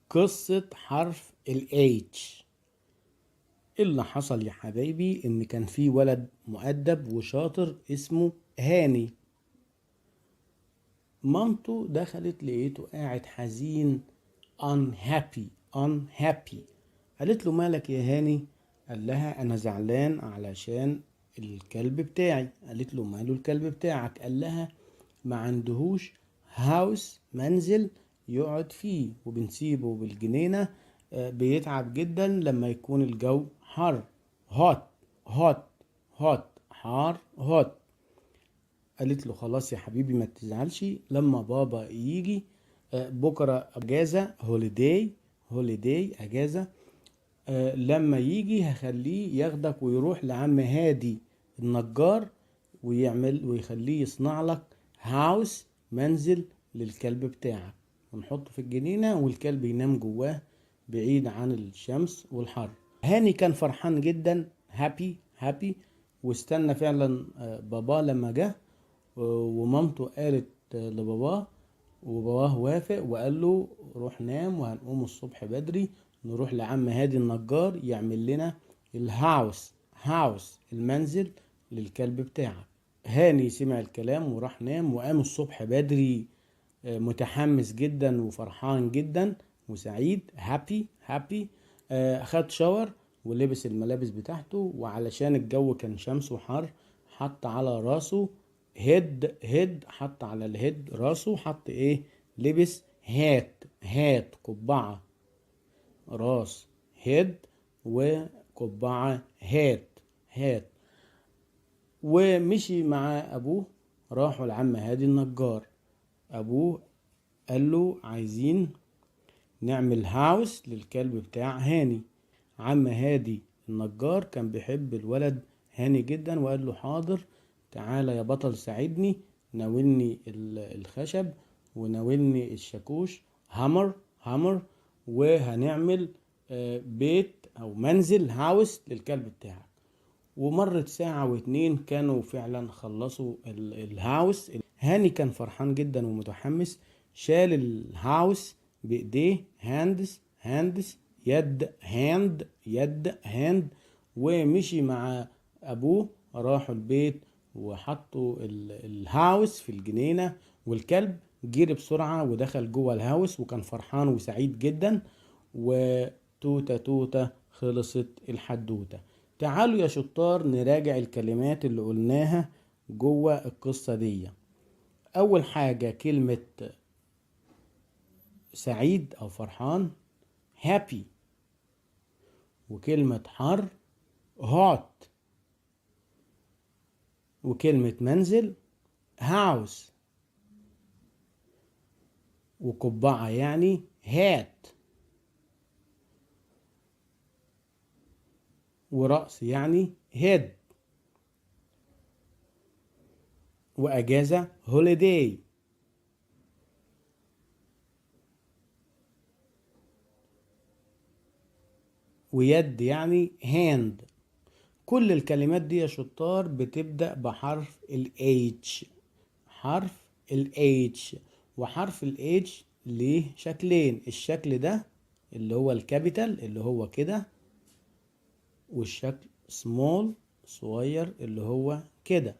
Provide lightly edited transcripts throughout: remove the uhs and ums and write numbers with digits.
قصة حرف ال H. اللي حصل يا حبايبي إن كان في ولد مؤدب وشاطر اسمه هاني. مامته دخلت لقيته قاعد حزين، unhappy unhappy. قالت له مالك يا هاني؟ قال لها أنا زعلان علشان الكلب بتاعي. قالت له ماله الكلب بتاعك؟ قال لها ما عندهوش هاوس، منزل يقعد فيه، وبنسيبه بالجنينة، بيتعب جدا لما يكون الجو حر، hot hot hot، حار hot. قالت له خلاص يا حبيبي ما تزعلش، لما بابا يجي، بكرة اجازة، holiday holiday اجازة، لما يجي هخليه ياخدك ويروح لعم هادي النجار ويخليه يصنع لك house، منزل للكلب بتاعك، ونحطه في الجنينة والكلب ينام جواه بعيد عن الشمس والحر. هاني كان فرحان جدا، happy happy، واستنى فعلا، باباه لما جه، ومامته قالت لباباه، وباباه وافق وقال له روح نام وهنقوم الصبح بدري نروح لعم هادي النجار يعمل لنا ال house، house المنزل للكلب بتاعك. هاني سمع الكلام وراح نام، وقام الصبح بدري، متحمس جدا وفرحان جدا وسعيد، happy happy. خد shower ولبس الملابس بتاعته، وعلشان الجو كان شمس وحر حط على راسه head، head، حط على ال head راسه، حط ايه؟ لبس hat، hat قبعة، راس head وقبعة hat hat. ومشي مع ابوه، راحوا لعم هادي النجار. ابوه قال له عايزين نعمل house للكلب بتاع هاني. عم هادي النجار كان بيحب الولد هاني جدا، وقال له حاضر، تعالى يا بطل ساعدني، ناولني الخشب وناولني الشاكوش، hammer hammer، وهنعمل، بيت او منزل house للكلب بتاعك. ومرت ساعة واتنين كانوا فعلا خلصوا ال house. هاني كان فرحان جدا ومتحمس، شال ال house بإيديه، hands hands، يد hand يد hand، ومشي مع أبوه. راحوا البيت وحطوا ال house في الجنينة، والكلب جري بسرعة ودخل جوه ال house، وكان فرحان وسعيد جدا. وتوتة توتة خلصت الحدوتة. تعالوا يا شطار نراجع الكلمات اللي قلناها جوه القصة دي. أول حاجة كلمة سعيد أو فرحان happy، وكلمة حر hot، وكلمة منزل house، وقبعة يعني hat، ورأس يعني head، وأجازة holiday. ويد يعني hand. كل الكلمات دي يا شطار بتبدأ بحرف ال H، حرف ال H. وحرف ال H ليه شكلين، الشكل ده اللي هو ال capital اللي هو كده، والشكل سمول صغير اللي هو كده.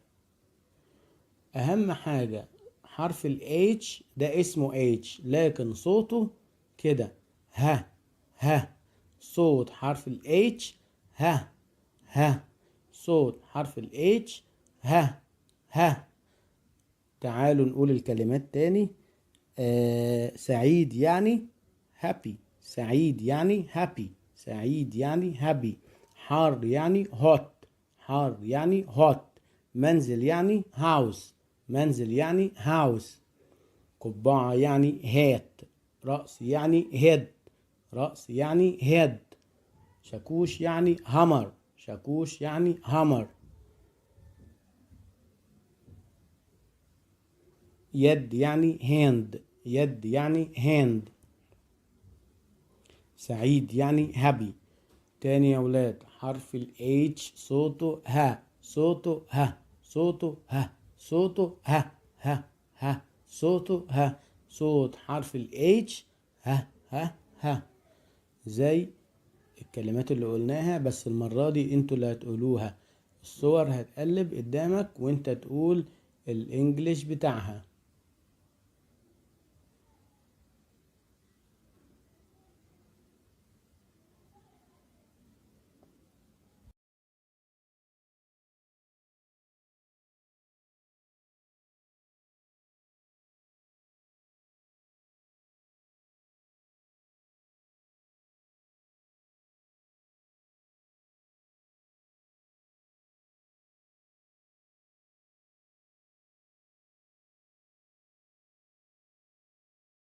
أهم حاجة حرف ال H ده اسمه H، لكن صوته كده ها ها، صوت حرف ال H ها ها، صوت حرف ال H ها ها. تعالوا نقول الكلمات تاني. سعيد يعني happy، سعيد يعني happy، سعيد يعني happy. حار يعني hot، حار يعني hot. منزل يعني house، منزل يعني house. قبعة يعني hat، رأس يعني head، رأس يعني head. شاكوش يعني hammer، شاكوش يعني hammer. يد يعني hand، يد يعني hand. سعيد يعني happy. تاني يا ولاد حرف ال H صوته ها، صوته ها، صوته ها، صوته ها ها ها، صوته ها، صوت حرف ال H ها ها ه، زي الكلمات اللي قلناها، بس المرة دي انتوا اللي هتقولوها. الصور هتقلب قدامك وانت تقول ال English بتاعها.